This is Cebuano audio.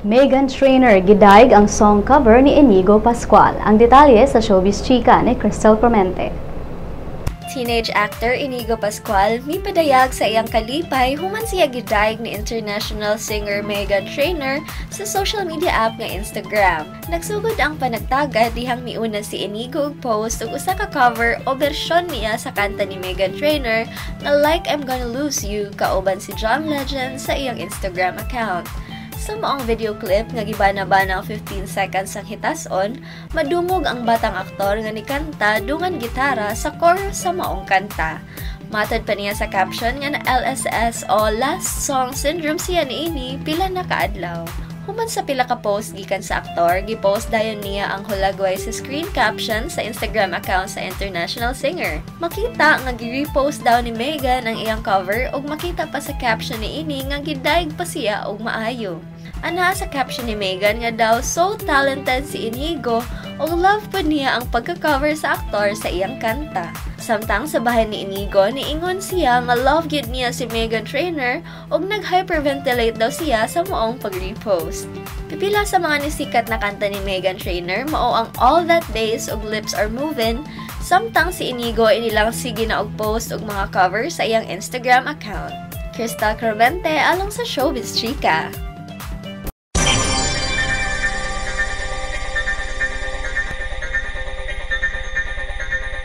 Meghan Trainor gidayeg ang song cover ni Inigo Pascual. Ang detalye sa Showbiz Chika ni Crystal Promente. Teenage actor Inigo Pascual mipadayag sa iyang kalipay human siya gidayeg ni international singer Meghan Trainor sa social media app nga Instagram. Nagsugod ang panagtaga dihang miuna si Inigo og post og usa ka cover o bersyon niya sa kanta ni Meghan Trainor nga "Like I'm Gonna Lose You" kauban si John Legend sa iyang Instagram account. Sa maong video clip nga gibana-bana ang 15 seconds ang hitason, madungog ang batang aktor nga nikanta dungan gitara sa chorus sa maong kanta. Matod pa niya sa caption nga na LSS o Last Song Syndrome siya niini pila na kaadlaw. Human sa pila ka post gikan sa aktor, gipost dayon niya ang hulagway sa screen caption sa Instagram account sa international singer. Makita nga gi-repost daw ni Meghan ang iyang cover ug makita pa sa caption niini nga gidayeg pa siya og maayo. Ana sa caption ni Meghan nga daw so talented si Inigo ug love pud niya ang pagka-cover sa aktor sa iyang kanta. Samtang sa bahin ni Inigo, niingon siya nga love gyud niya si Meghan Trainor ug nag-hyperventilate daw siya sa maong pag-repost. Pipila sa mga nisikat na kanta ni Meghan Trainor mao ang "All That Days" ug "Lips Are Movin'", samtang si Inigo inilang sige na og post og mga cover sa iyang Instagram account. Crystal Corvente, along sa Showbiz Chika.